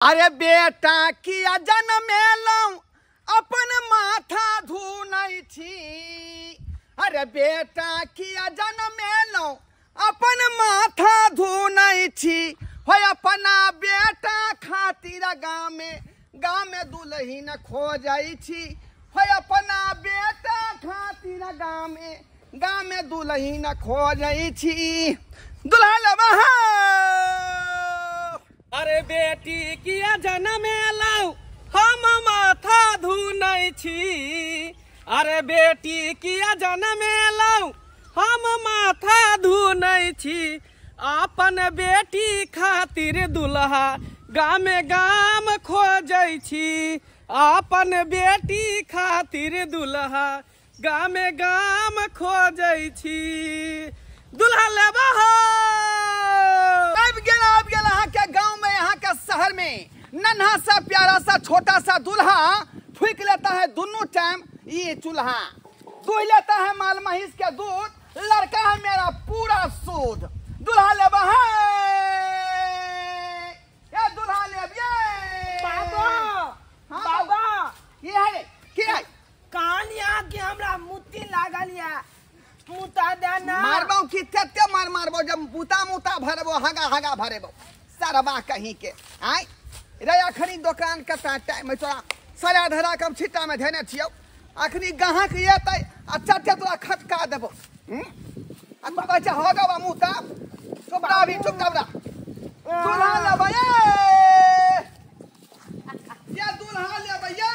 अरे बेटा किया जनमेलहुँ अपन माथा धुनै छी। अरे बेटा किया जनमेलहुँ अपन माथा धुनै छी। हो अपना बेटा खातिर गामे गामे दुलहिन खोजै छी। हो अपना बेटा खातिर गामे गामे दुलहिन खोजै छी। दुल्हा लेबा। अरे बेटी किया जनमेलहुँ हम माथा धुनै छी। अरे बेटी किया जनमेलहुँ हम माथा धुनै छी। अपन बेटी खातिर दुल्हा गामे गाम खोजै छी। अपन बेटी खातिर दुल्हा गामे गाम खोजै छी। दुल्हा लेबा हो। आबि गेल अहाँ के गांव में, यहाँ के शहर में नन्हा सा प्यारा सा छोटा सा दुल्हा फूक लेता है दोनों टाइम ये चूल्हा, दूह लेता है माल महिष के दूध। लड़का है मेरा पूरा सूद। दुल्हा लेबा है, ये दुल्हा लेब ये। बाबा हाँ, बाबा ये है की है कान के हमरा मुत्ती लागल या मुता देना। मारबो की तेते मार मारबो जब मुता मुता भरबो हगा हगा भरेबो सरबा कहीं के। आय रे अखनी दुकान के टाइम तोरा सरा धरा कम छिट्टा में धेने छियौ। अखनी गाहक एतै आ चटे तोरा खटका देबो। आ तू कहै छै हगबा मुता। चुप रह अभी, चुप रह। दुल्हा लेबै ये, दुल्हा लेबै ये।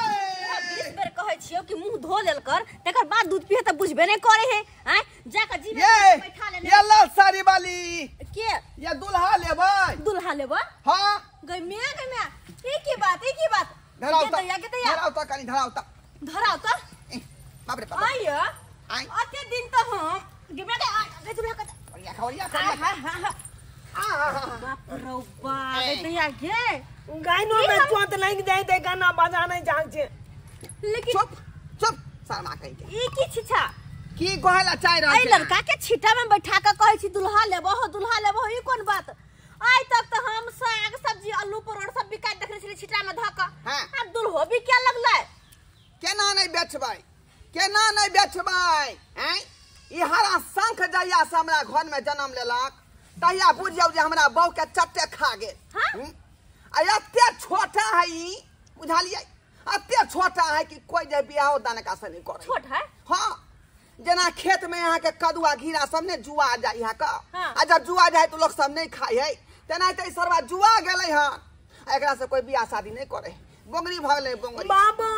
20 बेर कहै छियौ कि मुंह धो लेल कर तकर बाद दूध पीहे त बुझबे नै करे है। आय जाके जी में बैठा लेने। ये लाल साड़ी वाली के ये दुल्हा लेबै। दुल्हा लेबै? हां। गई मियां, गई मियां, ई की बात, ई की बात? धराउ के दैया, के दैया। धराउ त कनी, धराउ त, धराउ त। बाप रे बाप। आय आय अते दिन त हम गई मियां के गई दुल्हा के ओरिया खा, ओरिया खा। हां हां हां बाप रे बाप। गई दैया गे गायनो में चोट लागि जाय ते गाना बजाने जाय छै। लेकिन चुप चुप शर्मा कहीं के। ई की छिछा की कहला चाहि रहल एहि लड़का के छिटा में बैठा के कहै छी दुल्हा लेबो हो, दुल्हा लेबो हो, ई कोन बात? आइ तक त हम साग सब्जी आलू परोड़ सब बिकाइत देखने छली छिटा में धऽ के। आब दुल्हो बिके लगलै। केना नहि बेचबै, केना नहि बेचबै? आँय ई हरा शंख जहिया से हमरा घर में जन्म लेलक तहिया बुझियौ जे हमरा बहू के चट्टे खा गेल। आ एते छोटा है ई, बुझलियै? एते छोटा है कि कोई जे बियाहो दान का से नहीं करे। छोट है? हाँ, जेना खेत में यहाँ के कदुआ घीरा सब ने जुआ जाय है का। आ जब जुआ जाय तो लोग सब नहीं खाय है, तेनाहिते सरवा जुआ गेलै हन। एकरा से कोई बियाह शादी नहीं करे। बोंगरी भऽ गेलै बोंगरी। बाबा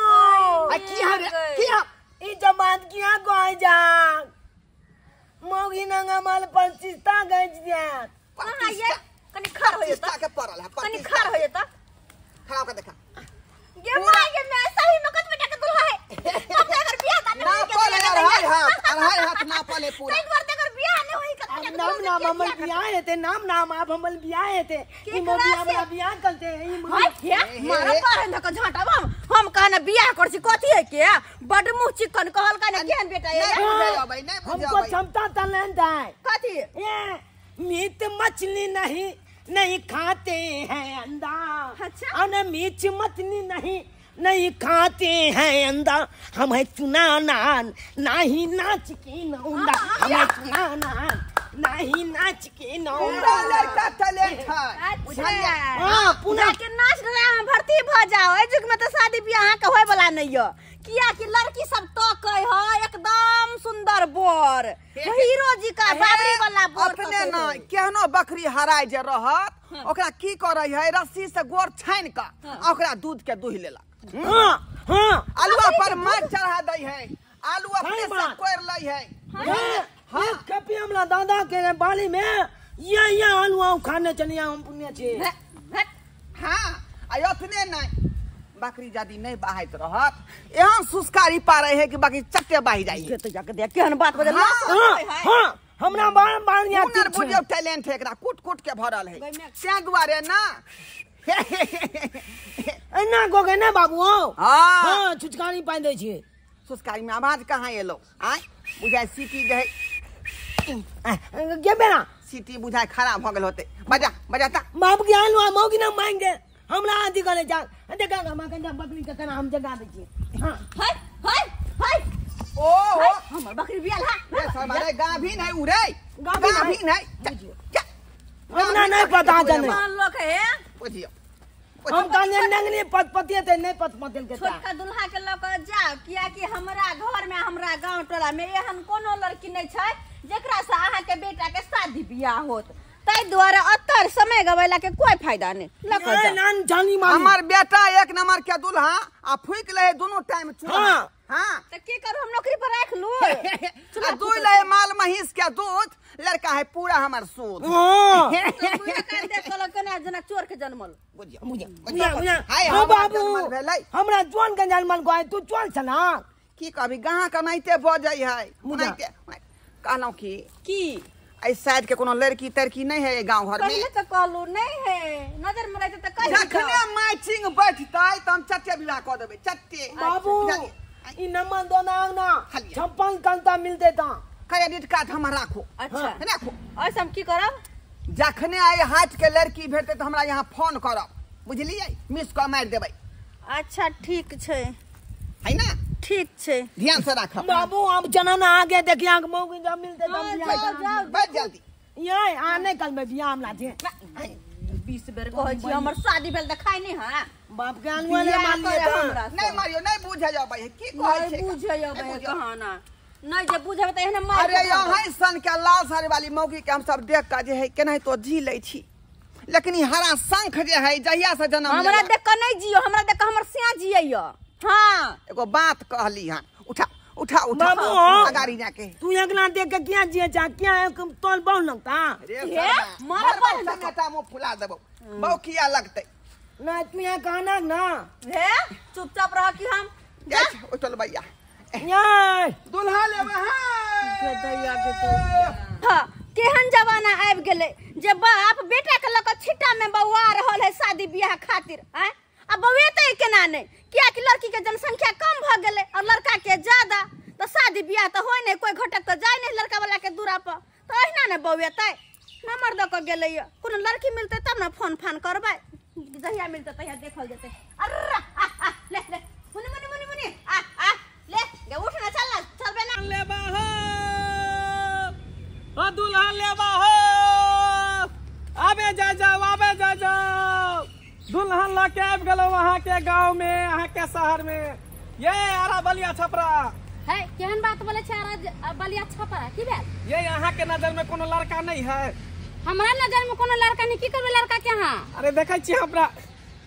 आ की है रे, की है ई जमात किया गय जा मौगी नंगा माल पचिस्ता गज जा। कहां ये कनी खर हो जेता के पड़ल है, कनी खर हो जेता। खड़ा होकर देखा गे माय गे मैं सही में कत बेटा के दुल्हा है। हम तो अगर बियाह दान ना पले अढ़ाई हाथ, अढ़ाई हाथ ना पले पूरा। एक बार तो अगर बियाह नहीं होई कत बेटा के नाम नाम हमर बियाह हेते, नाम नाम आप हमर बियाह हेते। ई मौगी हमरा बियाह करते ई हाय के मारा पर न क झांटा हम कहना बियाह कर छी कथि है के बड मुंह चिकन कहल का ने केहन बेटा है। नहीं बुझाबै, नहीं हमको बुझाबै। क्षमता टैलेंट है कथि? ये मीट मछली नहीं नहीं खाते हैं अंडा। अच्छा। अने मीट मछली नहीं नहीं खाते हैं अंडा। हमें चुनाना नहीं नाच के नौंदा। हमें चुनाना नहीं नाच के नौंदा। पूरा लड़का टैलेंट है, बुझलियै? हां पुनः के नाच डरा में भर्ती भ जाओ। ए जुग में तो शादी बियाह के होय वाला नहीं यो। किया कि लड़की सब तो कह है एकदम सुंदर बोर हीरो जी का बाबरी वाला बोर। अपने न केहनो बकरी हराय जे रहत ओकरा की करे है, रस्सी से गोर छानि क आ ओकरा दूध के दूहि लेलक। हां हां आलुआ पर माछ चढ़ा दै है, आलू अपने से कोर लै है। हां कपी हमरा दादा के बाली में ये आलू खाने चलिया हम पुण्य छे। हां आ अपने नहीं बकरी जदी नहीं बहाइत रहत एहन सुस्कारी पारे है कि बाकी चट्टे बहि जाइ। के तो जाके देख केहन बात बजल। हां हां हमरा बार बार या हुनर बुझियौ टैलेंट है, एकरा कूट कूट के भरल है। तें दुआरे ना एना गोगे ने बाबू। हां हां छुचकारी पानि दै छी। सुस्कारी में आवाज कहाँ एलो? आय बुझाय सीटी दे गे बेना सीटी बुझाय खराब भ गेल होते। बजा बजाता बाप के आलू मौगी ना मांगे। हमरा आदि करे जा देखा हम कन बकरी के कना हम जगा दै छी। हां हाय हाय हाय ओ हो हमर बकरी बियाल हा रे सरवा गाभिन है उरे गाभिन है हमरा नहीं पता जाने मान लोक है बुझियो हम काने नंगनी पतपतिए ते नहीं पतपतिल के छोटका दुल्हा के लक जा किया कि हमरा घर में हमरा गांव टोला में एहन कोनो लड़की नहीं छै जेकरा से अहाँ के बेटा के शादी बियाह होत तै द्वारा अतर समय गवेला के कोई फायदा नहीं लक जा। नान जानी मानी हमर बेटा एक नंबर के दुल्हा आ फूक ले दोनों टाइम चूल्हा। हां हां त की करू हम नौकरी पर राख लू आ दूध ले माल महींस के दूध लड़का है पूरा हमर सूद। हां देखल केना जना चोर के जन्मल बुझियो बुझियो हाय बाबू हमरा जोन के जन्मल गोय तू चल छना की कहबी गाह कनाइते बजै है ओनाइते कहलौं की की एहि साइड के कोनो लड़की तड़की नहीं है गांव घर में पहले तो कहलू नहीं है नजर में रहते त कहि जखने मैचिंग बैठतै त हम चट्टे विवाह क देबै चट्टे। बाबू ई नंबर दो ना ना 56 कंता मिलते ता क्रेडिट कार्ड हम राखो। अच्छा राखो ऐसे हम की करब जखने आई हाथ के लड़की भेटते त हमरा यहाँ फोन करब बुझलियै मिस कॉल मारि देबै। अच्छा ठीक छै है ना ठीक छै ध्यान से राखब बाबू हम जनाना आगे देखिए आंख मौगी जब मिलते तब बस जल्दी ये आने कल में बियाह हमरा छे 20 बेर कहै छी हमर शादी भेल देखाय नहीं हां बाप के आनुआ ने मान लिया हमरा नहीं मारियो नहीं बुझे जाबै की कहै छै नहीं बुझे जाबै कहाना नहीं जे बुझेबै त एहने मार। अरे यहाँ सन के लाल साड़ी वाली मौगी के हम सब देख के जे है केनाहि तो जी लै छी लेकिन ई हरा शंख जे है जहिया से जन्म हमरा देख के नहीं जियो हमरा देख के हमर सिया जियैया। हां एगो बात कहली हां उठा उठा उठा अगाड़ी जाके तू एकना देख के किया जिए जा किया तोल बहु लगता रे मार पर टमाटा मुंह फुला देबो बहु किया लगतै ना तू यहाँ कहना ना हे चुपचाप रह कि हम जा ओ चल भैया ये दुल्हा लेबै हां दैया के हां केहन जमाना आबि गेलै जे बाप बेटा के लक छिट्टा में बौआ रहल है शादी बियाह खातिर हैं आ बौएतै केना नहीं किया कि लड़की के जनसंख्या कम भ गेलै और लड़का के ज्यादा तो शादी बियाह तो होय नहीं कोई घटक तो जाय नहीं लड़का वाला के दूरा पर तो अहिना ने बौएतै नंबर the के गेलै कोनो लड़की मिलतै तब ना फोन फान करबै जहिया मिलतै तहिया देखल जेतै। अर्रा आ आ ले ले मुनि मुनि मुनि मुनि आ आ ले गे उठ ना चल ना चलबे ना लेबा हो ओ दुल्हा लेबा हो आबे जा जाओ आबे जा जाओ दुल्हन लके आबि गेलौ अहाँ के गांव में अहाँ के शहर में ये आरा बलिया छपरा है केहन बात बोले छै आरा बलिया छपरा की भेल ये अहाँ के नजर में कोनो लड़का नहीं है हमरा नजर में कोनो लड़का नहीं की करबे लड़का के अहाँ। अरे देखै छी हमरा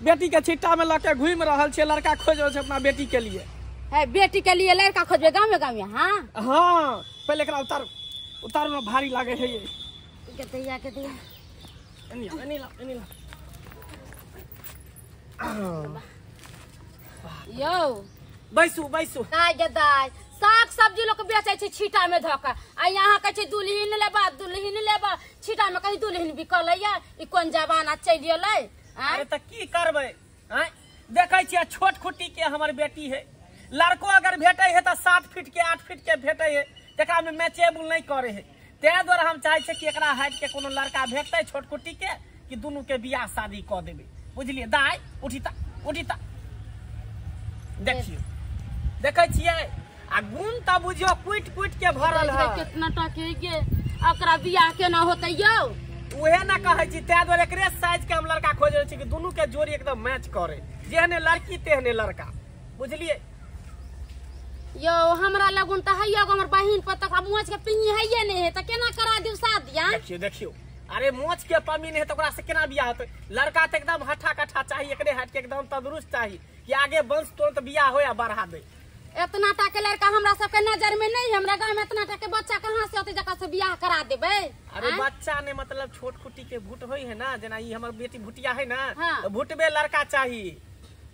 बेटी के छिट्टा में लके घूमि रहल छै लड़का खोज रहल छै अपना बेटी के लिए है बेटी के लिए लड़का खोजबे गाँव में गाँव में। हां हां पहले एकरा उतार उतार में भारी लागे है ये के दैया एनी एनी ला एनी ला यो बैसू बैसू दाय गे दाय साग सब्जी लोग बेचै छै छीटा में धऽ के आ यहाँ कहै छै दुल्हिन लेबा दुल्हिन लेबा छीटा में कहीं दुल्हिन बिकलै या ई कोन जमाना चलि गेलै। अरे त की करबै हैं देखै छियै छोट खुट्टी के हमर बेटी है लड़को अगर भेटै है त 7 फीट के 8 फीट के भेटै है तकरा में मैचेबल नहीं करे है तै द्वारा हम चाहै छियै कि एकरा हाइट के कोनो लड़का भेटतै छोट खुट्टी के कि दुनू के बियाह शादी कऽ देबै बुझलियै। दाय उठिता उठिता देखियौ देखै छियै आ गुण त बुझियौ कुटि कुटि के भरल है कितना टके गे एकरा बियाह केना होतै यौ उहे ना कहै छी तै दुआरे एकरे साइज के हम लड़का खोज रहल छी कि दुनू के जोड़ी एकदम मैच करे जेहने लड़की तेहने लड़का बुझलियै। यो हमरा लगुन त है हमर बहिन पर तक मोच के पिन्नी है नहीं है त केना करा दिउ शादी। देखियौ देखियौ अरे मोच के पमी नहीं है तो ओकरा से केना बियाह होतै लड़का त एकदम हट्ठा कट्ठा चाही एकरे हाइट के एकदम तंदुरुस्त चाही कि आगे वंश तुरंत बियाह हो या बढ़ा दे। इतना टा के लड़का हमरा सबके नजर में नहीं हमरा गांव में इतना टा के बच्चा कहाँ से होते जका से बियाह करा देबै। अरे बच्चा ने मतलब छोट खुटी के भूट होई है ना जेना ई हमर बेटी भुटिया है ना तो भुटबे लड़का चाही।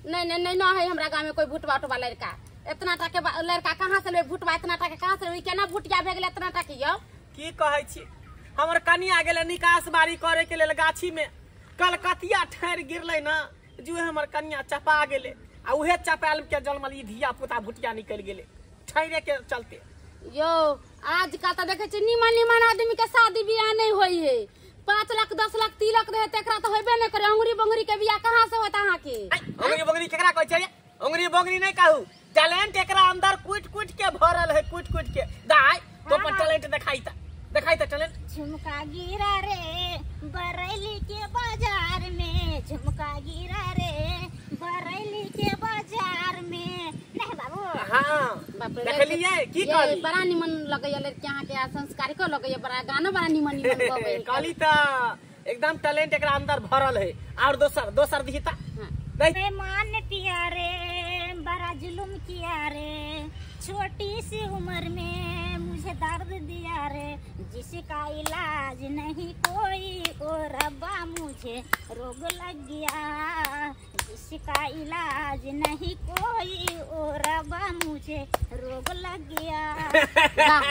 नहीं नहीं नहीं ना है हमरा गांव में कोई भुटवा उटवा लड़का इतना टा के लड़का कहाँ से लेबै भुटवा इतना टा के कहाँ से लेबै केना भुटिया भे गेलै इतना टा के यौ की कहै छी हमर कनिया गेलै निकास बारी करे के लेल गाछी में कलकतिया ठहर गिरलै ना जो हमर कनिया चपा गेलै आ उहे चपायल के जन्मल ई धिया पुता भुटिया निकल गेलै ठहरे के चलते। यो आजकल त देखै छी निमन निमन आदमी के शादी बियाह नहीं होई है 5 लाख 10 लाख तिलक रहे तेकरा त होबे नै करे। अंगुरी बंगुरी के बियाह कहां से होत अहाँ के? अंगुरी बंगुरी केकरा कहै छै? अंगुरी बंगुरी नहीं कहू, टैलेंट एकरा अंदर कूट कूट के भरल है, कूट कूट के। दाई तो पर टैलेंट देखाई त, देखाई त टैलेंट। झुमका गिरा रे बरेली के बाजार में, झुमका गिरा रे बरेली के बाजार में। नहीं बाबू हां देखलिए की कहली? बड़ा निमन लगैया लड़की अहाँ के, संस्कार को लगैया, बड़ा गाना बड़ा निमन निमन गबै। कहली त एकदम टैलेंट एकरा अंदर भरल है। और दोसर दोसर दिही त। मान पिया रे बड़ा जुलुम किया रे, छोटी सी उम्र में मुझे दर्द दिया रे, जिसका इलाज नहीं कोई ओ रब्बा मुझे रोग लग गया, जिसका इलाज नहीं कोई ओ रब्बा मुझे रोग लग गया।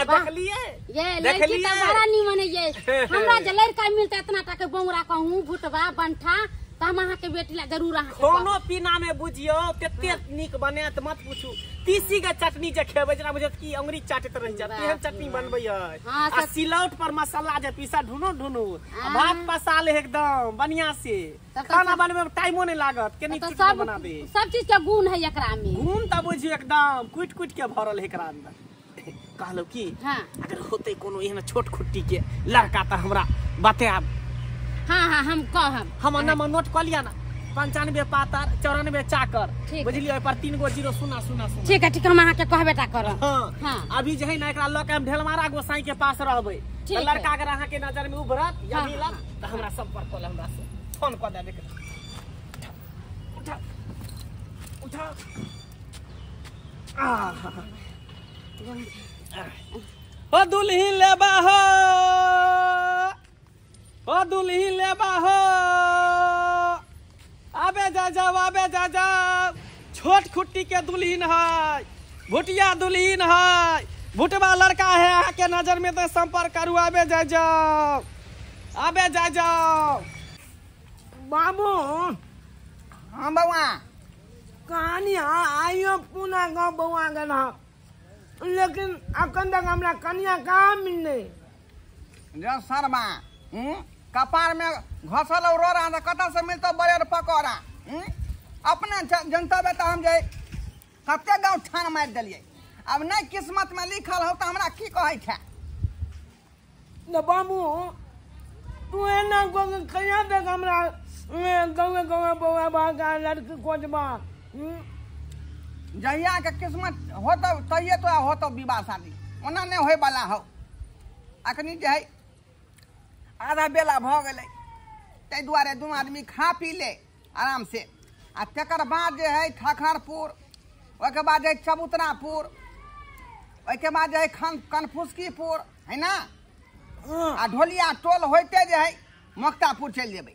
देखलिए ये लड़की त बड़ा निमन है। ये हमरा जे लड़का मिलता इतना टा के बोंगरा कहूं भुटबा बंठा त हम अहाँ के बेटी ला जरूर अहाँ खानो पीना में बुझियो कते नीक बनायत मत पूछू। तीसी के चटनी जे खेबै जेना बुझत की अंगुरी चाटैत रहि जात, तेहन चटनी बनबै है। आ सिलौट पर मसाला जे पीसा ढूनो ढूनो, भात पसाल एकदम बढ़िया से। खाना बनबै में टाइमो नहीं लागत, केनी चीज बना दे। सब चीज के गुण है एकरा में। गुण त बुझियो एकदम कुट कुट के भरल है एकरा अंदर। कहलो की अगर होते कोनो एहन छोट खुट्टी के लड़का त हमरा बताब। हाँ हाँ हम कहब। हम नंबर नोट कऽ लिया ना, 95 पातर 94 चाकर, बुझलियै? पर 3 गो 0 सुना सुना सुना। ठीक है ठीक है, हम अहाँ के कहबे टा करब। हाँ अभी जे है ना एकरा लऽ के हम ढेलमारा गोसाई के पास रहबै। त लड़का अगर अहाँ के नजर में उभरत या मिलत त हमरा संपर्क कऽ ले, हमरा से फोन कऽ देबे। उठा उठा ओ दुल्ही लेबा हो, ओ दुल्ही लेबा हो, आबे जा जाओ आबे जा जाओ। छोट खुट्टी के दुल्हन है, भुटिया दुल्हन है, भुटबा लड़का है अहाँ के नजर में तो संपर्क करू। आबे जा जाओ आबे जा जाओ। बाबू हाँ बउआ कहानी आइयो पुना गाँव बउआ गेल, लेकिन अखन तक हमरा कनिया कहाँ मिललै? जब सरबा कपार में घसल और रोड़ा त कतऽ से मिलतो ब्रेड पकौड़ा? अपना जनता बेटा हम जे कते गाँव ठान मारि देलियै, अब नहीं किस्मत में लिखल हो त हमरा की कहै छै? न बाबू तू एना कहिया तक हमरा गाँव गाँव बउआ बागा लड़की खोजबा? जहिया के किस्मत होतौ तहिये तोरा होतौ विवाह शादी, ओना नहीं होय वाला हौ। अखनी जे है आधा बेला भऽ गेलै, ताहि दुआरे दुनू आदमी खा पी ले आराम से। आ तकर बाद जे है ठखरपुर, ओहिके बाद जे चबूतरापुर, ओहिके बाद जे है कनफुसकीपुर है ना, आ ढोलिया टोल होइते जे है मोक्तापुर चलि जेबै।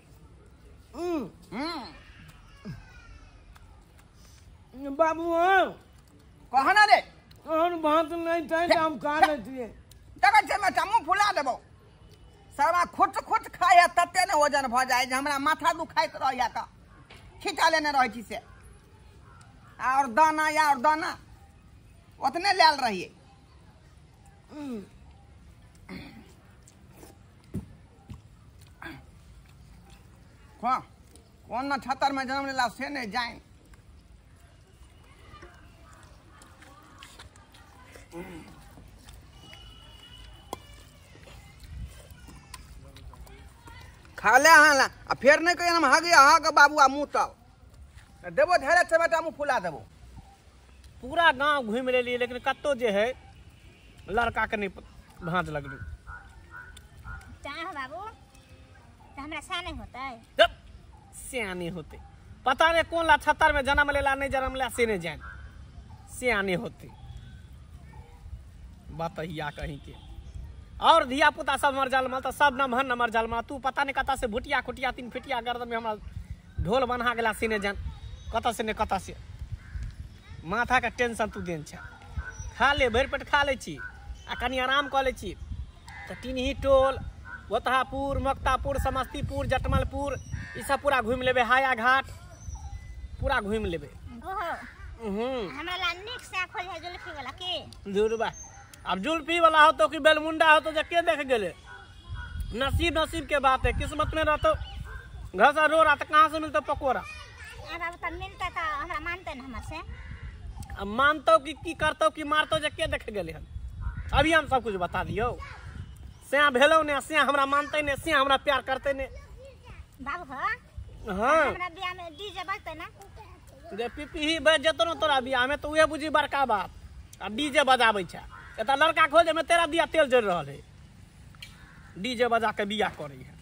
बाबू कह ना रे, और भात नहीं छै त हम खा लै छियै। देखै छियै बेटा मुँह फुला देबौ, सारा खुट खुट खाइ है तते ने वजन भऽ जाइ जे हमरा माथा दुखाइत रहैया तऽ खींचा लेने रहै छी से। और दाना या और दाना ओतने लायल रहियै। कोन नक्षत्र में जन्म लेला से नहीं जाइन। खा ले हाँ आ फेर नहीं कहिए हम हगे हग बाबू आ मुँह तब देबो धैर्य से बेटा मुँह फुला देबो। पूरा गांव घूमि लेलियै लेकिन कतौ जे है लड़का के नहीं भाँज लगलै। बाबू तो हमरा सा नहीं होता है। सियानी होते पता नहीं कौन नक्षत्र में जन्म लेला नहीं जन्म लेला से नहीं जान, सियानी होते बतैया कहीं के। और धिया पुता सब मर जाल तो सब नमहर नमर जाल तू पता नहीं कत से भुटिया खुटिया 3 फिटिया गर्दन में हमरा ढोल बन्हा गेला से नहीं जान कत से नहीं कत से। माथा के टेंशन तू देन छ, खा ले भरि पेट खा ले छी आ कनि आराम कऽ लै छी। तऽ टिनही टोल, ओतहापुर, मोक्तापुर, समस्तीपुर, जटमलपुर ई सब पूरा घूमि लेबै, हाया घाट पूरा घूमि लेबै। हमरा ला नीक से खोज है जुल्फी वाला के। जुड़बा अब जुल्फी वाला हो तो कि बेलमुंडा हो तो जे के देख गेले, नसीब नसीब के बात है, किस्मत में रहतो घर से रो रहा तो कहाँ से मिलता पकौड़ा? अब तब मिलता तो हमरा मानते न हमर से। अब मानतो कि की करतो कि मारतो जे के देख गेले हन। अभी हम सब कुछ बता दियो। से भेलो ने, से हमरा मानते ने, से हमरा प्यार करते ने। बाबू हां हमरा बियाह में डीजे बजते ना? जे पीपी ही बज जतो न तोरा बियाह में तो उहे बुझी बड़का बात। आ डीजे बजाबै छै। एता लड़का खोजे में तेरा दिया तेल जरि रहल है। डीजे बजा के बियाह करै है।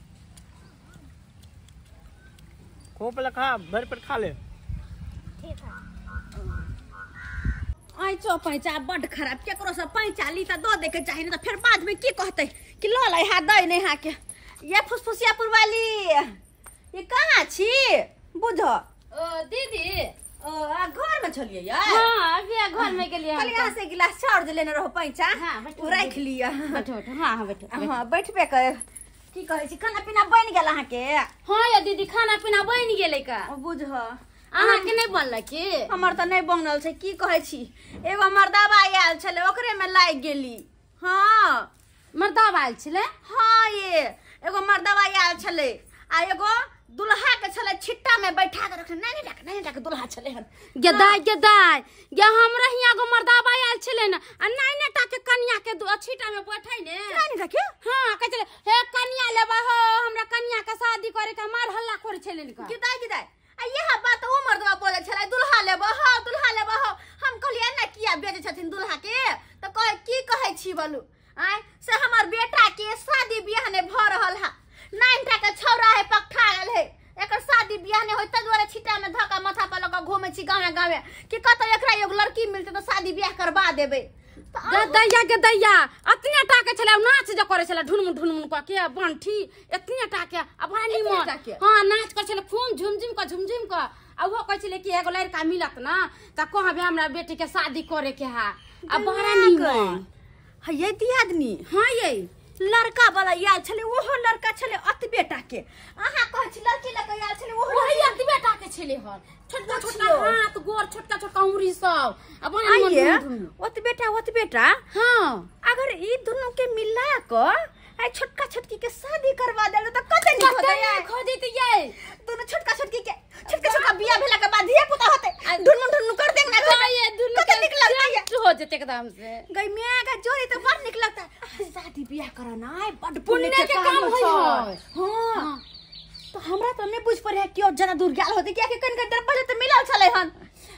खूब लखा भर पेट खा ले। ठीक है। आई चो पैचा बड खराब, केकरो से पैचा ली त दो दे के चाही, नहीं त फिर बाद में की कहते कि ल लै हा दै नहीं हा के। ये फुसफुसिया पुरवाली ये कहाँ छी बुझ? ओ दीदी ओ घर में छलियै यार। हां अभी घर में गेलियै। कल यहाँ से गिलास चाउर जे लेने रहो पैचा। हां ओ राख लिया। बैठो बैठो। हां हां बैठो। हां बैठबे कर। की कहै छी खाना पीना बनि गेल अहाँ के? हां या दीदी खाना पीना बनि गेलै का। बुझ अहाँ के नहीं बनल की? हमर त नहीं बनल छै। की कहै छी एगो मर्दाबा आयल छलै ओकरे में लागि गेली। हां मर्दाबा आयल छलै? हां ये एगो मर्दाबा आयल छलै आ एगो दुल्हा के छलै छिट्टा में बैठा के रखने। नहीं नहीं नहीं नहीं दुल्हा छलै हन। गेदाय गेदाय गे हमरा हियां एगो मर्दाबा आयल छलै न आ नाइ नेटा के कनिया के छिट्टा में बैठै ने। नहीं नहीं के? हां कहै छलै हे कनिया लेबा हो हमरा कनिया के शादी करे के मार हल्ला करै छलै न। गेदाय गेदाय आ यह बात ओ मर्दवा बोले छलै दुल्हा लेबो हो दुल्हा लेबो हो। हम कहलियै ना किया बेचै छथिन दुल्हा के त कहे की कहै छी बोलू आय से हमर बेटा के शादी बियाह नै भ रहल है। 9 टा के छौरा है पकठा गेल है, एकर शादी बियाह नै होय तै दुआरे छिटा में धका माथा पर लग घूमै छी गावे गावे कि कतौ एकरा एगो लड़की मिलतै त शादी बियाह करबा देबै। गदैया गदैया अतने टा के छलै नाच जे करै छलै ढुनमुन ढुनमुन क के बंठी एतने टा के आ बड़ा निमन। हां नाच करै छलै खूब झुमझुम क झुमझुम क आ वो कहै छलै कि एगो लड़का मिलत ना त कहबे हमरा बेटी के शादी करे के है आ बड़ा निमन। है ये दियादनी। हां ये लड़का वाला आयल छलै ओहो लड़का छलै अतबे टा के। अहाँ कहै छी लड़की लऽ के आयल छलै ओहो वही अतबे टा के छलै हन। छोटका छोटका हाथ गोर छोटका छोटका उंगरी सब आ बड़ा निमन। ओतबे टा ओतबे टा। हां अगर ई दुनू के मिला क आ छोटका छोटकी के शादी करवा देल त कते नीक होतै। नीक हो जैतै ये दुनू छोटका छोटकी के छोटका छोटका बियाह भेला के बाद धिया पुता होतै ढुनमुन ढुनमुन कर देंगे ना। हां ये दुनू कते नीक लगतै हो जैतै एकदम से। गई मियां का जोड़ी त बड़ नीक लगतै। शादी बियाह करना बड़ पुण्य के काम होय। हां तो हमरा त नहीं बुझ पड़े कि और ज्यादा दूर गेल होतै किया कि कन कन देर पहिले त मिलल छलै हन।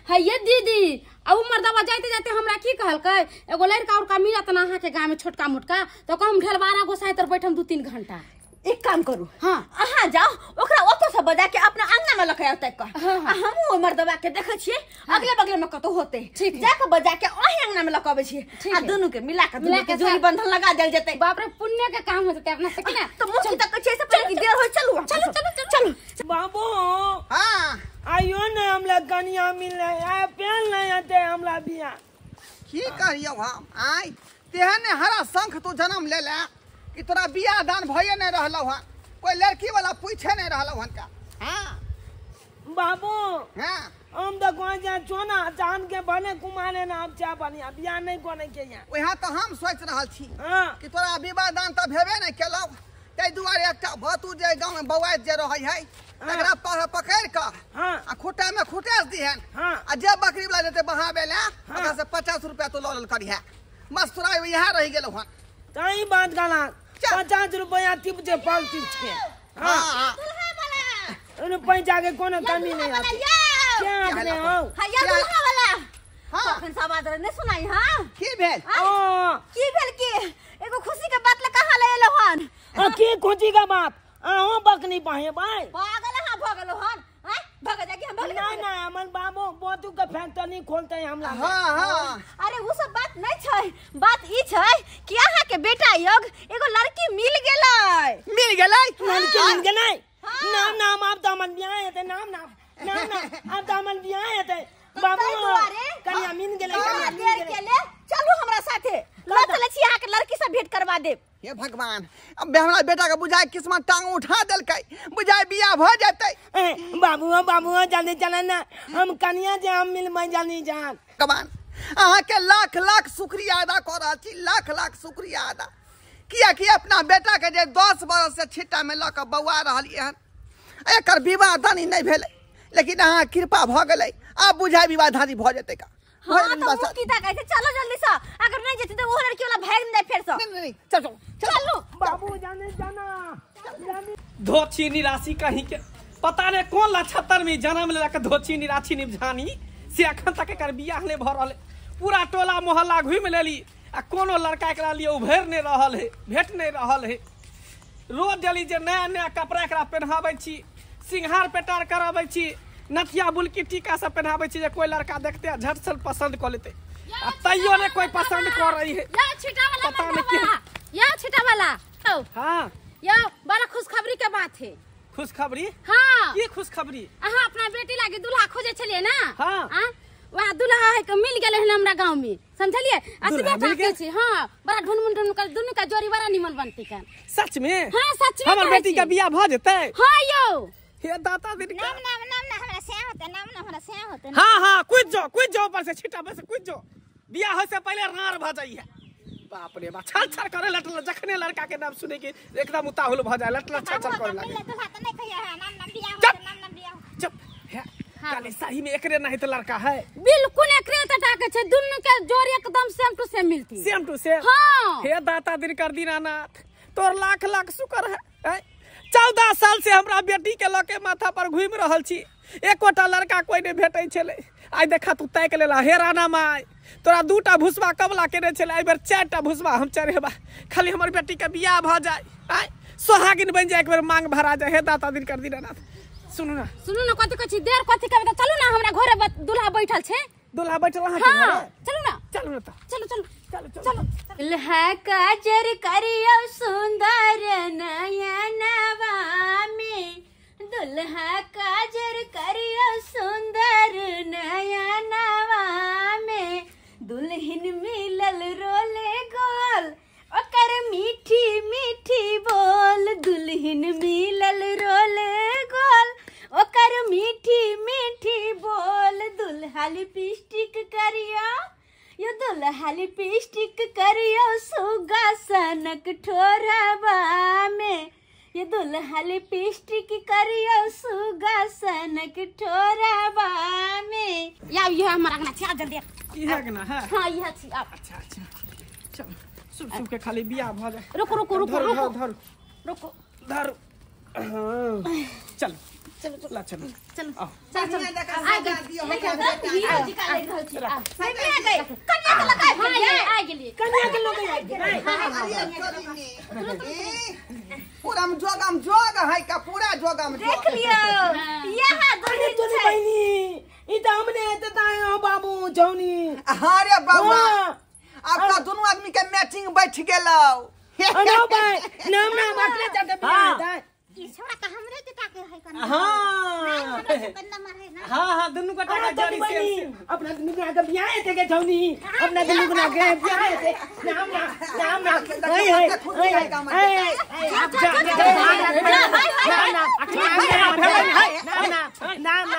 है ये दीदी आ उ मर्दवा जाते जाते हमरा की कहलकै एगो लड़का उड़का मिलत ना अहाँ के गांव में छोटका मोटका तो कहम ढेलवारा गोसाई तर बैठम 2-3 घंटा। एक काम करू। हां अहाँ जाओ ओकरा ओतो से बजा के अपना अंगना में लखै औतै क। हाँ। आ हमहु मर्दवा के देखै छियै अगले बगले में कतौ होतै जा के बजा के ओही अंगना में लकबै छियै आ दुनू के मिला के दुनू के जोड़ी बंधन लगा देल जेतै। बाप रे पुण्य के काम हो जेतै अपना से कि ना। तो मुखी तक कहै छियै से पहिले कि देर होय। चलू चलू चलू चलू बाबू। हां आइयो ना हमरा कनिया मिल आ पेन नहीं आते हमरा बियाह। की कहियौ हम आय तेहन हरा शंख तू जन्म ले ले कि तोरा बियाह दान भये नहीं रहलौ हन, कोई लड़की वाला पूछे नहीं रहलौ हन का। हां बाबू। हां हम तो कोई जा चोना जान के बने कुमारे ना अब चा बनिया बियाह नहीं कोने के यहाँ। वहाँ तो हम सोच रहल छी हां कि तोरा विवाह दान त भेबे नहीं केलौ तै दुआरे एकटा भतू जे गांव में बौआइत जे रहै है तकरा पकड़ क हां आ खूटा में खुटेस दिहन। हां आ जे बकरी वाला जेते बहाबे ला ओकरा से 50 रुपया तो ल लेल करिहे। मस्त तोरा यहाँ रहि गेलौ हन। तई बात गाला 50 रुपया टिप जे पाल टिप छे। हां हां रुपया के कोनो कमी नहीं आती। क्या अपने हो? हां या दुल्हा वाला। हां अखन आवाज नहीं सुनाई। हां की भेल? ओ की भेल की एगो खुशी के बात ल कहां ले एलो हन? आ की खुशी का बात? आहो बकनी पाहे भाई पागल हां भ गेलो हन। हां भग जा कि हम भग ना ना हमन बाबू बोतू के फैक्ट्री खोलते हमरा। हां हां अरे वो सब बात नहीं छै, बात ई छै कि अहाँ के बेटा योग एगो लड़की मिल गेलै। मिल गेलै? लड़की मिल गेलै? नाम नाम आप दामन बियाह हेतै। नाम नाम नाम नाम आप दामन बियाह हेतै बाबू। कन्या मिल गेलै। कन्या देर के ले चलू हमरा साथे ल चलै छी अहाँ के लड़की से भेंट करवा देब। हे भगवान अब हमरा बेटा के बुझाय किस्मत टांग उठा देलकै, बुझाय बियाह भ जेतै। बाबू बाबू जल्दी चल ना हम कन्या जे हम मिलबै जल्दी जान। भगवान अहाँ के लाख लाख शुक्रिया अदा कर रहल छी, लाख लाख शुक्रिया अदा। कियाकि अपना बेटा के जे 10 बरस से छिट्टा में लऽ कऽ बौआ रहलियै हन, एकर विवाह दानी नहि भेलै, लेकिन अहाँ कृपा भऽ गेलै, आब बुझाय विवाह दानी भऽ जेतै का। हां तो मुक्ति ता कहै छै, चलो जल्दी से, अगर नहीं जेतै तो वो लड़की वाला भाग नै फेर से। नहीं नहीं चलो चलो बाबू जाने जाना। धोछी निराशी कहीं के पता नहीं कौन लछतर में जन्म लेलक धोछी निराशी निभानी से अखन तक एकर बियाह नहीं भऽ रहल। पूरा टोला मोहल्ला घूमि लेली आ कोनो लड़का एकरा लिए उभरि नहीं रहल है, भेट नहीं रहल है। रोज डेली जे नया नया कपड़ा एकरा पहनाबै छी, सिंघार पेटार कराबै छी, नथिया बुलकी टीका सब पहनाबै छी जे कोई लड़का देखते झट से पसंद कऽ लेते, आ तैयो ने कोई पसंद कर रही है। या छिटा वाला पता नहीं क्यों। या छिटा वाला। हां यो बड़ा खुशखबरी के बात है। खुशखबरी? हाँ। की खुशखबरी? अहाँ अपना बेटी लागे दूल्हा खोजे छलिए ना। हाँ। वहाँ दूल्हा है के मिल गेले हन हमरा गांव में, समझलिए? अतबे टाके छी। हां बड़ा ढुनमुन ढुनमुन कर दुनू का जोड़ी बड़ा निमन बनती का। सच में? हां सच में। हमर बेटी का बियाह भ जेतै? हां यो। हे दाता दिन का नाम नाम नाम ना हमरा से होते, नाम ना हमरा से होते। हां हां कूद जो, कूद जो ऊपर से छिटा पर से कूद जो, बियाह होय से पहले रार भ जाई है। बाप रे बाप, छल छल करे लटल, जखने लड़का के नाम सुने के एकदम उताहुल भ जाए, लटल छल छल करे लागे। दूल्हा त नहीं कहिया है, नाम नाम बियाह होते, नाम नाम बियाह। चुप है काले सही में एकरे नहीं तो लड़का है। बिल्कुल एकरे त टाके छै, दुन्नू के जोड़ी एकदम सेम टू सेम मिलती। सेम टू सेम। हां हे दाता दिन कर दीनानाथ, तोर लाख लाख शुक्र है। 14 साल से हमरा बेटी के लके माथा पर घूमि रहल छी, एकोटा लड़का कोई नहीं भेटै छलै। आइ देखा तू ताकि लेला। हे राना माय, तोरा 2टा भुसबा कबला केने छलै, एहि बेर 4टा भुसबा हम चढ़ेबा, खाली हमर बेटी के बियाह भ जाए, आइ सोहागिन बनि जाए, एक बेर मांग भरा जाए। हे दाता दिन कर दीनानाथ। सुनू ना, सुनू ना कथि कहै छी, देर कथि करबै, चलू ना हमरा घरे दूल्हा बैठल छै। दूल्हा बैठल अहाँ के घरे? चलू ना, चलू ना, चलू चलू चलू चलू। दुल्हा काजर करियो सुंदर नयनवा में, दुल्हा काजर करियो सुंदर नयनवा में, दुल्हन मिलल रोले गोल ओकर मीठी मीठी बोल, दुल्हन मिलल रोले गोल ओकर मीठी मीठी बोल, दुल्हा लिपस्टिक करियो यो दुल्हा लिपस्टिक करियो सुगा सनक ठोरवा में, ये दुल्हा लिपस्टिक करियो सुगा सनक ठोरवा में। या ये हमर अंगना छी, आ जल्दी। ई अंगना है? हां ई छी। आ अच्छा अच्छा चल, सुब सुब के खाली बियाह भ जाए। रुको रुको रुको रुको रुको धर, चल चलो चलो ला चलो चलो चल चल। आ गई जी का ले रहल छी। आ गई कन्या के लगाय। हां आ गेली कन्या के लोग आ गेलै। पूरा हम जोगम जोग है का, पूरा जोगम जोग देख लियो। यहां दुल्हन तोरी बहिनी ई त हमने त तायो बाबू जौनी। अरे बाबा आपका दोनों आदमी के मैचिंग बैठ गेलौ। अरे भाई नाम नाम अकले जाते बियाह है। ई छोरा त हमरे के टाके है कन्या। हां हां हां दुनु का टाका जारी सेम। अपना दुनु के बियाह हेते के जौनी, अपना दुनु के बियाह हेते। नाम ना नाम ना है है नाम ना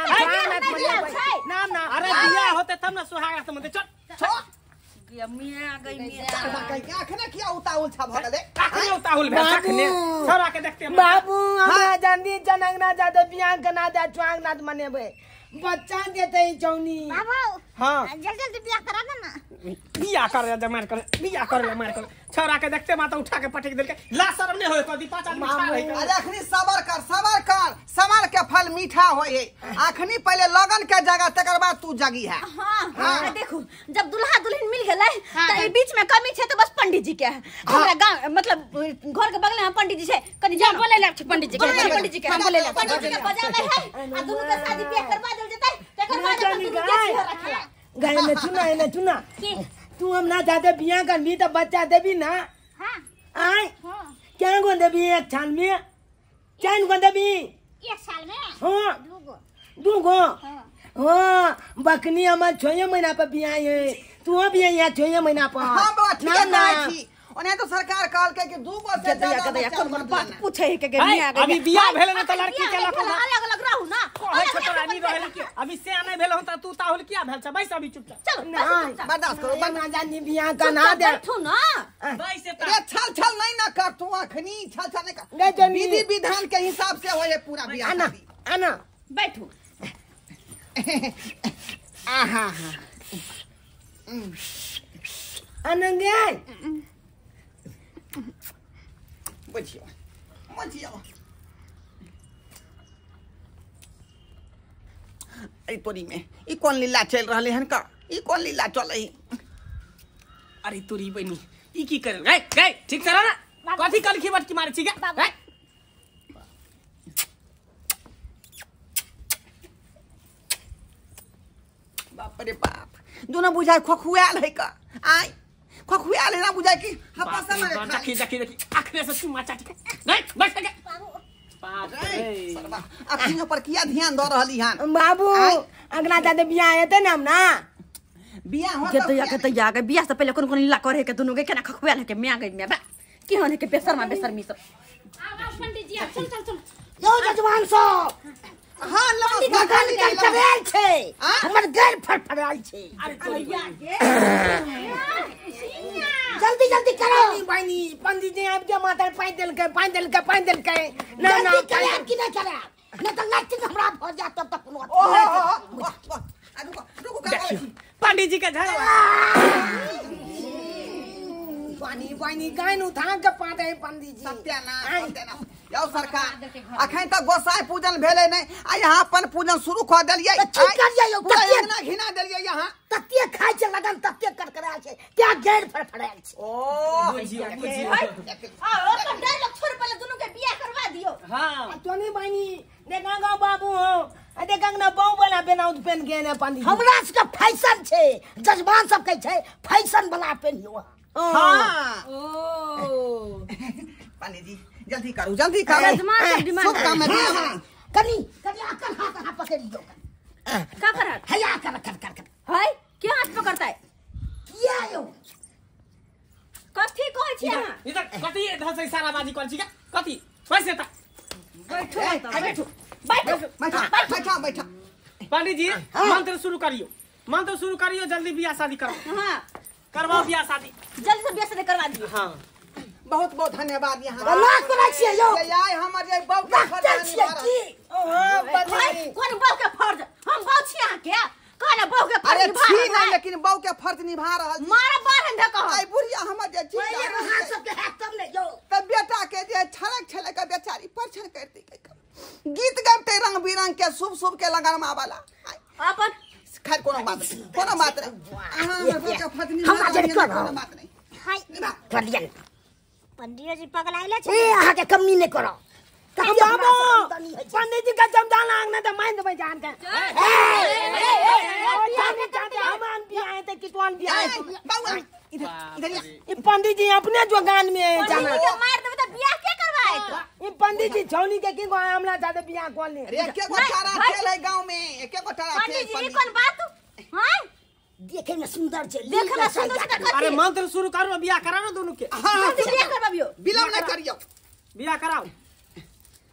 नाम ना। अरे बियाह होते तब ना सुहाग से मनते। चल चल मिया गई मिया अखने किया उताहुल छा भ गेलै? अखने उताहुल भेल अखने छोरा के देखते बाबू हमरा जल्दी जनक ना जादे बियाह के ना जा चुआंग ना मनेबै, बच्चा देतै जौनी। बाबू हां जल्दी जल्दी बियाह करा दे ना। बियाह कर जा मार कर, बियाह कर ले मार कर। छोरा के देखते माता उठा के पटक देलकै। ला शर्म नहीं होय कदी 5 आदमी खा रहे। अरे अखनी सबर कर, सबर कर, सबर के फल मीठा होय है। अखनी पहले लगन के जगह तकर बाद तू जगी है। हां हां देखो जब दुल्हा दुल्हन मिल गेलै त ई बीच में कमी छै त बस पंडित जी के है। हमरा गांव मतलब घर के बगल में पंडित जी छै, कनी जा बोले ले पंडित जी के, पंडित जी के हम बोले ले, पंडित जी के बजावे है आ दुनु के शादी बियाह करवा देल जेतै, तकर बाद अपन दुनु के रखला। गाय ने चुना है ने चुना तू हम ना जाते बियाह करबी त बच्चा देबी ना। हां आय हां क्या गो देबी एक साल में? चार गो देबी एक साल में? हां दू गो। दू गो? हां हां बकनी हमर 6 महीना पर बियाह है, तू भी यहाँ 6 महीना पर। हां बाबा ठीक है छी। ओने तो सरकार कहलकै कि 2 गो से ज्यादा गदैया कोन कोन बात पूछे है के मिया अभी बियाह भेल ने त लड़की के लक अलग अलग रहू ना। कहै छ तोरा नी रहल कि अभी से नहीं भेल हो त तू ताहुल किया भेल छ? बैस अभी चुपचाप। चलो बर्दाश्त करो, ना जानी बियाह का ना दे बैठू ना। बैस रे छल छल नहीं ना कर तू अखनी, छल छल नहीं कर, विधि विधान के हिसाब से होए पूरा बियाह। आना आना बैठू। आहा आनंद बुझियो बुझियो ए तोरी में ई कोन लीला चल रहले हन का? ई कोन लीला चलै? अरे तोरी बनी ई की कर गए गए ठीक से रह ना, कथी कलखी बटकी मारे छी गे? बाप रे बाप, दोनों बुझाय खोखुआल है का? आय खोखुआल है ना बुझाय कि हपा समय देखी देखी देखी आखने से चुमा चाटी नहीं बैठ के बाप रे सरवा अखियों पर किया ध्यान द रहली हन बाबू। अगला जादे बियाह हेतै ना हम ना बियाह हो के त या के बियाह से पहले कोन कोन लीला करे के दोनों के केना खोखुआल है के म्या गई म्या बा की होने के बेशर्मा बेशर्मी सब। आवाज पंडित जी चल चल चल यो जजमान सब। हां नमस्कार चलेल छै हमर गैर फड़फड़ाल छै। अरे तोरी जल्दी जल्दी करो बहिनी। पंडित जी आबि के माथा पानि देलकै पानि देलकै पानि देलकै ना ना करे कि ना करे ना त लाठी हमरा भ जात तब तक कोनो। ओहो रुको रुको का पंडित जी के झगड़ा पानी पानी गाइन उठा के पाते है पंडित जी। सत्यानाश सत्यानाश यौ सरकार अखन तक गोसाई पूजन भेलै नै आ यहाँ अपन पूजन शुरू क देलियै। ठीक करियै यौ, तते ना घिना देलियै यहाँ, तते खाइ छै लगन तते करकराय छै क्या गैर फड़फड़ायल छै। ओ बुझियो बुझियो आ ओकर डायलॉग छोड़ पहिले दुनू के बियाह करवा दियो। हां तोनी बहिनी देखा गाँव बाबू हो आ देखा ना बहु वाला बेनाउत पेन के ने पंडित जी। हमरा सबके फैशन छै, जजमान सब कहै छै फैशन वाला पेनियो। हां ओ पंडित जी जल्दी करू जल्दी करू, शुभ काम में कनी कनी आकर हाथ हाथ पकड़ लियो। का करत हैया कर कर कर कर है के हाथ पकड़ता है किया यो कथी कहै छी अहाँ? इधर कथी इधर से इशारा बाजी कर छी के कथी? पैसे त बैठो बैठो बैठो बैठो बैठो। पंडित जी मंत्र शुरू करियो, मंत्र शुरू करियो, जल्दी बियाह शादी करो। हां करवाओ बियाह शादी, जल्दी से बियाह शादी करवा दियो। हां बहुत बहुत धन्यवाद। यहाँ लाख करै छियै यौ आय हमर जे बहु के फर्ज छियै की? ओहो भाई कोन बहु के फर्ज? हम बहु छी अहाँ के कहना बहु के फर्ज निभा। अरे छी नहीं लेकिन बहु के फर्ज निभा रहल। मारा बाहर धक आई बुढ़िया हमर जे छी अहाँ सब के हाथ तब ने यौ त बेटा के जे छलक छलक के बेचारी परछन करती गीत गाबते रंग बिरंग के शुभ शुभ के लगनमा वाला अपन। खैर कोनो बात नहीं, कोनो बात नहीं, अहाँ हमर बहु के फर्ज निभा कोनो बात नहीं। हाय कर लियन पंडित जी पगलाइले छै। ए अहाँ के कमी नहीं करो बाबू। पंडित जी का जमदान आंगना त मान देबै जान के। ए ए हम बियाह ते कितवान बियाह बाबू इधर इधर ई पंडित जी अपने जोगान में जाना पंडित जी मार देबै त बियाह के करवाएत? ई पंडित जी छौनी के की हमरा ज्यादा बियाह कोन ले? अरे एके गो चारा खेल है गांव में, एके गो चारा खेल। पंडित जी कोन बात? हां देखे में सुंदर छै, देखे में सुंदर छै। अरे मंत्र शुरू करो बियाह कराओ दोनों के। हां बियाह करवाबियो, विलंब न करियो, बियाह कराओ।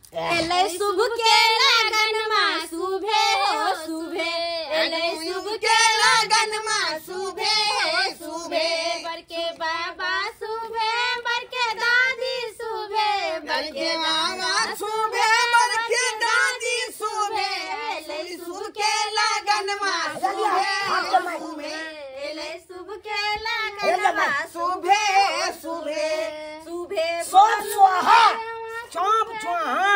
एलै शुभ के लगन मा शुभे हो शुभे, एलै शुभ के लगन मा शुभे हो शुभे, बर के बाबा शुभे, बर के दादी शुभे, बर के बाबा शुभे, बर के दादी शुभे, एलै शुभ के लगन मा शुभे शुभे, एलै शुभ के लगन मा शुभे शुभे शुभे। सब स्वाहा चौप स्वाहा।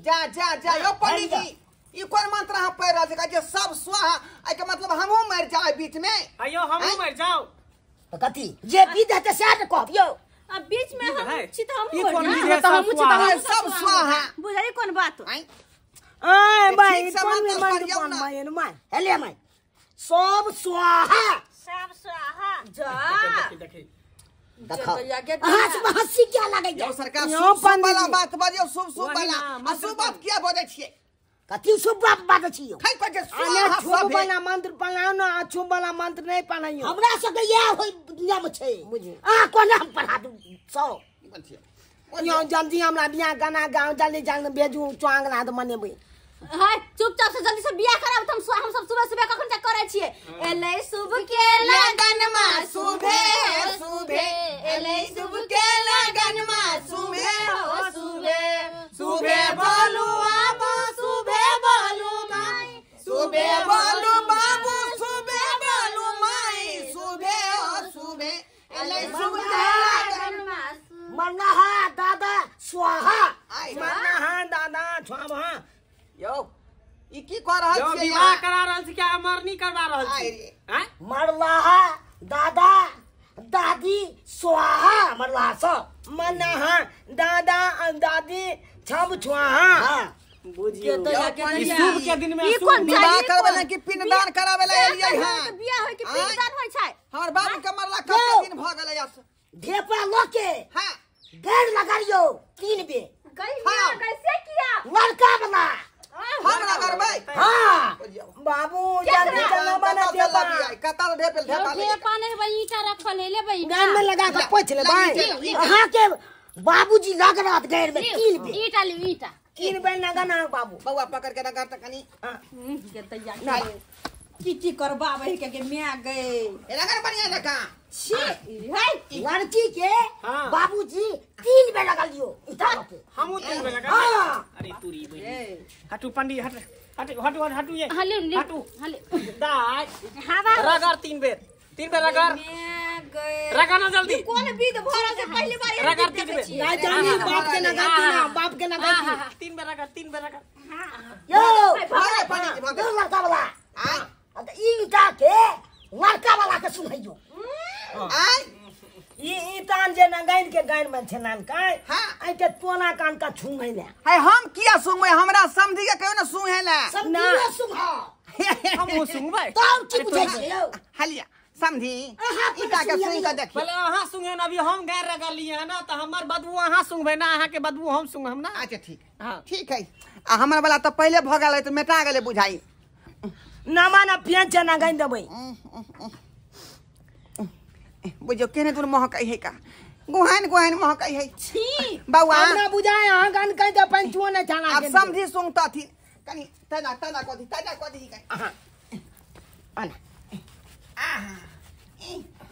जा जा जा यो पंडित जी ई कोन मंत्र अहाँ पढ़ि रहल छी? कहै छै सब स्वाहा, एहि के मतलब हमहूँ मरि जाए बीच में? अयो हमहूँ मरि जाओ कथी जे विध हेतै सएह ने कहब यौ। अब बीच में हम छी त हमहूँ ई मरि कोन जाएब। विध है? त हमहूँ छी त हमहूँ सब स्वाहा। बुझलियै कोन बात? आय भाई ठीक से कोन मंत्र में पढ़ियौ मन ना। माय my हेले my सब स्वाहा सब स्वाहा। जा देखी देखी देखो अहाँ सब हंसी क्या लागै यौ सरकार यौ शुभ शुभ पंडित वाला जी। बात बजियौ, शुभ शुभ वही वाला ना, आ शुभ बात किया बजै छियै? कथी शुभ बात बाजै छी यौ? खाइ पर जे आने स्वाहा शुभ सभे। वाला मंत्र पढ़ाउ ने, अशुभ वाला मंत्र नहीं पढ़ाइयो। हमरा सबके इएह होइ नियम छै। बुझियौ। अहाँ कोना हम पढ़ा दू सौ? यौ जल्दी हमरा बियाह गाना गाँव जल्दी जल्दी भेजू, चुआंगना तऽ मनेबै। हाय, चुपचाप से जल्दी से बियाह कराब त हम सब सुबह सुबह कखन तक करै छियै। एलै शुभ के लगनमा सुबे सुबे, एलै शुभ के लगनमा सुबे हो सुबे, सुबे बोलू आबो, सुबे बोलू माई, सुबे बोलू बाबू, सुबे बोलू माई, सुबे हो सुबे, एलै शुभ के लगनमा। मरना दादा स्वाहा। आइ मरना दादा छुआबा। यौ ई की कह रहल यौ छियै? विवाह करा रहल छी क्या मरनी करवा रहल आइ छी? रे। आँय? मरलाहा दादा दादी स्वाहा, मरलाहा सब। मरना दादा दादी छब छुआहा। हाँ। बुझियौ। ई शुभ के दिन में ई अशुभ कोन विवाह चाही? करबै ला कि पिंडदान कराबै ला एलियै हँ? बियाह होय कि पिंडदान होय छै? हमर बाबू के मरला कते दिन भऽ गेलै? ढेपा लऽ के हाँ गैर लगाड़ियौ 3 बेर। गई हाँ। कैसे किया? लड़का वाला। हम लगड़बै? हाँ। बाबू जल्दी चलो बना ढेपा। कतऽ ढेपल ढेपा? ढेपा नहीं भाई, ईटा रखल है ले भाई। गान में लगा के पोछ ले भाई। अहाँ के बाबूजी लग रहत गैर में 3 बेर। ईटा ले ईटा। 3 बेर लगाना बाबू। बौआ पकड़ के रगड़ त कनी। के तैयार की की करबाबै के के my गए। रगड़ बढ़िया जकाँ। छी है लड़की के हाँ। बाबूजी 3 बेर लगा लियो ईटा लऽ के। हमहूँ 3 बेर लगा। हाँ। अरे तुरी बहिन, हटू पंडी, हट हट हटू हटू ये। हाँ ले ले। हटू। हाँ ले। दाय हवा रगड़ 3 बेर, 3 बेर रगड़। My गए। रगड़ ना जल्दी। कोन विध भरल से पहली बार एहन रगड़ विध 3 देखै बेर। छियै। ना जानी बाप के लगाती ना, बाप के लगाती। 3 बेर रगड़, 3 बेर रगड़। यौ भऽ पंडीजी भऽ यौ लड़का वाला। आइ आ तऽ ई ईटा के लड़का वाला के सुनैयौ। आइ ई ईटान जे नगाइन के गाइन में छै नानकाय। हाँ। आई के टोना कान का छुंगै ले। है हम किया सुनबै? हमरा समझी के कहियो ना सुहे ला। समझियो सुनह। हमहूँ सुनबै। तब की बुझै छै यौ? हलिया समझी अहाँ ईटा के सुनि कऽ देखियौ। पहले अहाँ सुंघे ना, अभी हम गैर रगड़ लिए है ना, तो हमर बदबू अहाँ सुंघबै ना, अहाँ के बदबू हम सुंघम ना। अच्छा ठीक। हाँ। ठीक है। आ हमर वाला तऽ पहिले भऽ गेलै तऽ मेटा गेलै बुझाई। ना माना पियन छै नगाइन देबै। बुझियौ केने दूर महकै है का, गुहान गुहान महकै है। छी बौआ हमरा बुझाय अहाँ गान कहि दे पंचुओ नै छाना। आब समझी सुंघतथिन कनी तना तना कथी तना कथी कनी। आहा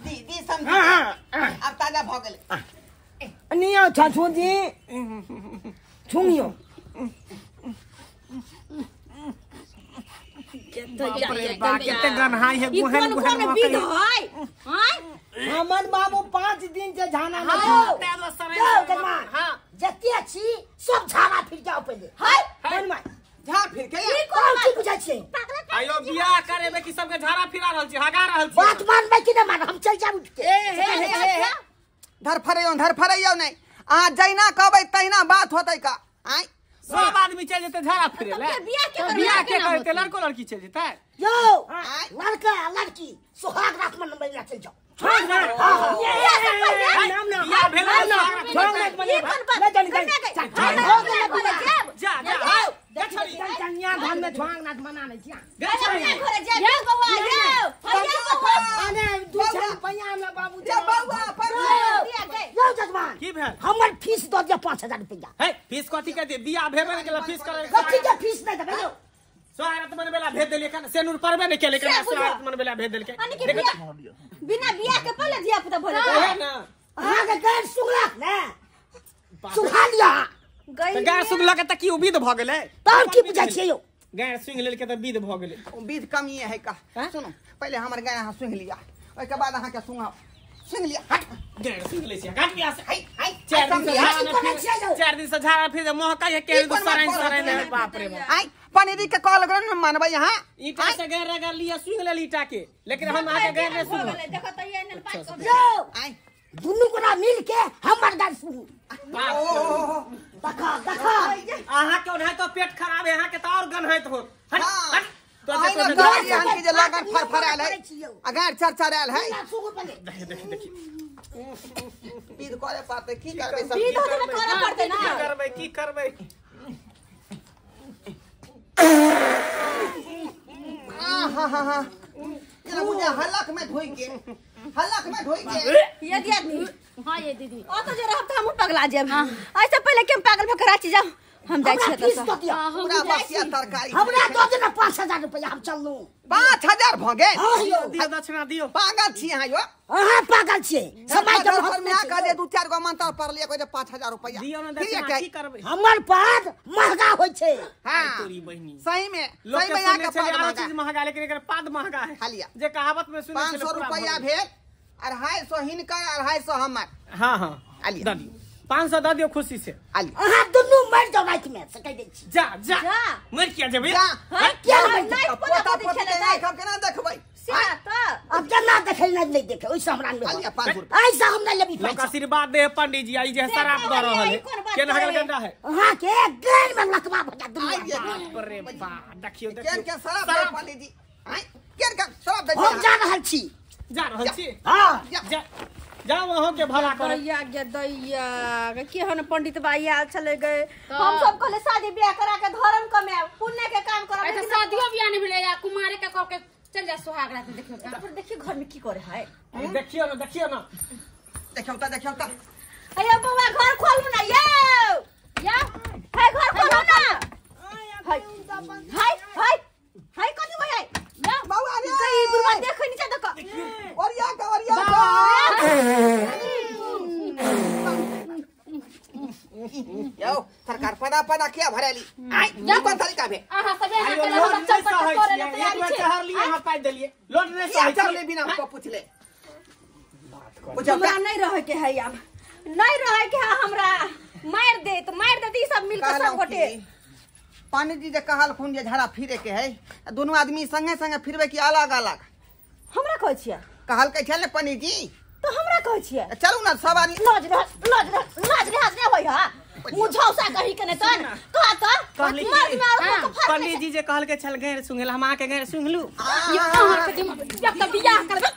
दी दी समझी आब ताजा भऽ गेलै। नियो छाछू जी छुंगियो। कते गन्हाई है ई गुहन कोन गुहन कोन विध है? हाय हमर बाबू 5 दिन से झाना में यौ यौ जजमान, जते छी सब झाड़ा फिर जाओ पहिले। हाय झा फिर के ई तब कोन की बुझै छियै? आयो बियाह करेबे कि सबके झाड़ा फिरा रहल छी, हगा रहल छी। बात मानबै कि नहि मानबै? हम चलि जाब उठि के। ए हे हे हे हे धरफड़ैयौ धरफड़ैयौ नहि, अहाँ जहिना कहबै तहिना बात होतै का। आइ सब आदमी चलि जेतै झाड़ा फिरे ले। तब बियाह के करबै? बियाह के करतै? लड़को लड़की चलि जेतै? यौ लड़का लड़की सोहाग रात मनबै ला चलि जाओ। नाम ना बियाह भेलै छोंग ई कोन बात? ले जानी गई जानी। घरे जायब। जा जा चल चल यहाँ घर में छोंग नाच मना नहीं छिया। अपना घरे जायब यौ बौआ यौ हैया बौआ। अरे 2 रुपया हमरा बाबू जा बौआ पर दिया गई। यौ जजमान, की भेल? हमर फीस दऽ दिअ 5000 रुपया। हे फीस कथी के दे? बियाह भेबे नहि केलै फीस करे। कथी के फीस नहि देबै यौ? सोहागरात मनबै ला भेज देलियै, सेनुर पड़बे नहि केलै, सोहागरात मनबै ला भेज देलकै। यानी कि बियाह बिना बियाह के पहिले धिया पुता भऽ जेतै। ओहे ना अहाँके गैर सुंघलक ने, सुंघा लिअ। गई गाय सुंघलक तऽ की विध भऽ गेलै? तब की बुझै छियै यौ? गाय सुंघ लेलकै तऽ विध भऽ गेलै। विध कमिए है का। सुनू पहिले हमर गाय अहाँ सुंघ लिअ, ओहिके बाद अहाँके सुंघब। सुंघ लिअ। हट गाय सुंघ लै छियै घाट बियाह से। हाय हाय 4 दिन से झाड़ा फिर महकै है केहन सराइन सराइन है। बाप रे बाप। आइ पनीरी के कॉल करो न मानबै यहाँ। ईटा से गैर रगड़ लिअ सुंघ लेल ईटा के, लेकिन हम अहाँके गैर नहि सुंघब। देखो त ये नल पाँच यौ आइ दुनू गोरा मिल के हमर गाय सुनू। देखा देखा अहाँ के ओनाहितो पेट खराब है, अहाँ के तऽ और गन्हैत होत। हट हट तो के जे लगन फरफरायल है आ गाड़ चरचरायल है। देखि देखि देखि विध करे पड़तै, की करबै सब? विध होतै तऽ करऽ पड़तै ना। की करबै की करबै? हां हां हां केना बुझा हलक में धोई के हलक में धोई के यदि आदमी हां ये दीदी ओ तो जे रहब त हमहु पगला जेब ऐसे पहले के हम पागल भ के रांची जाओ हम जाइ हमरा छियै फीस एतऽ दऽ दिअ पूरा बसिया तरकारी हमरा दऽ दे ना 5000 रुपया हम चललू 5000 भ गेल हां यौ दियो दक्षिणा दियो पागल छी अहाँ यो अहाँ पागल छियै समय के पर महत्व में नहि आके छै जे 2-4 गो मंत्र पढ़ लिया कोई 5000 रुपया दियो ना फिर दक्षिणा एक की करबै हमर पाद महंगा होइ छै हां तोरी बहिनी सही में लोग सही के में सुनने आके छलै पाद आरो महंगा चीज महंगा लेकिन एकर पाद महंगा है खा लिया। जे कहावत में सुने छलै 500 पूरा रुपया भऽ गेल। भेल 250 हिनकर 250 हमर हां हां आ लिया। दऽ दियो 500 दऽ दियो खुशी से आ लिया। अहाँ दुनू मरि जाउ राति में से कहि दै छी जा जा जा। मर किया जेबै जा हां किया मरि नहीं तऽ पोता पोता पोती पोती के खेलेतै आँखि हम केना देखबै से तऽ अब जेना देखै नहि नहि देखै ओहिसँ हमरा नहि आ लिया 500 रुपया ऐसा हम नहि लेबी लोग पैसा आशीर्वाद दे पंडित जी आई जे शराब दऽ रहल है कोन बात केना करै? गंडा है अहाँ के गैर में लकवा भऽ जायत दुनू आइ ये। आदमी। बाप रे बा देखियो केन देखियो के शराब दे पंडित जी आँय केन के शराब दे हम जा रहल छी जा रहल छी हाँ जा जाओ अहों के भला करब दैया गे दैया गे केहन पंडित बाई आयल छलै गे हम सब कहले शादी बियाह करा के धर्म कमाएब पुण्य के काम करब ऐसे लेकिन शादियो बियाह नहीं भेलै या कुमारे के कह के चल जा सुहाग रात में देखियो त। पर देखिए घर में की करे है देखियो ना देखियो ना देखियौ त देखियौ त अयो बौआ घर खोलू ना यौ या है घर खोलू ना हाय हाय हाय हाय कथी होय है या बौआ रे गई बुढ़वा देखै नीचा देख ओरिया के ओरिया के यौ सरकार पदा पदा किया भरेली आइ ई कोन तरीका भे अहाँ सब एना आइयो केला लोड हम नहीं चल पर सहै तोड़े छियै ले एक तैयारी बेर छी चढ़लियै अहाँ पाइ देलियै लोड नहीं किया सहै चढ़ले छियै बिना हमको पूछले पूछल हमरा नहीं रहे के है अब नहीं रहे के है हमरा मार देत ई सब मिल के सब गोटे पंडित जी जे कहलखुन जे झड़ा फिरे के है दुनू आदमी संगे संगे फिरबै कि अलग अलग हमरा कहै छियै कहलकै छल ने पंडित जी तो हमरा कहै छियै चलू ना सब आदमी लाज रह लाज रह लाज रह ने होय हा मुझौसा कही के ने तन कह त कहली कि- मर्द में और हाँ, को फर्क पंडित जी जे कहलकै छल गैर सुंघल हम अहाँके गैर सुंघलू यो अहाँ के दिमाग जब तक बियाह करबै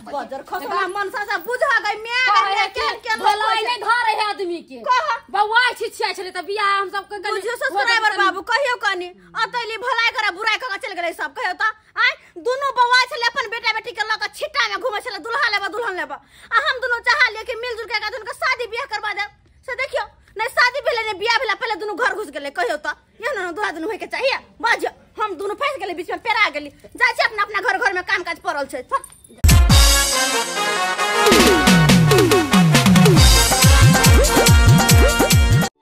बजर खसला मनसा से बुझा गई मैं कहे के कि के भलाई नहीं धरे है आदमी के कह। बौआ छिछिया छलै त बियाह हम सब के बुझियो ससुराबर बाबू कहियो कनी अतैली भलाई करा बुराई करा चल गेलै सब कहियो त आय दुनू बौआ छलै अपन बेटा बेटी के लऽ के छिट्टा में घुमै छलै दुल्हा लेबा दुल्हन लेबा आ हम दुनू चाहलियै कि मिलजुल के दुनू के शादी बियाह करवा देब से देखियो नहीं शादी भेलै नहीं बियाह भेला पहले दुनू घर घुस गेलै कहियो त एहन एहन दुल्हा दुनू होय के चाहिए बाज हम दुनू फंस गेलै बीच में पेरा गेली जाइ छै अपना अपना घर घर में काम काज पड़ल छै।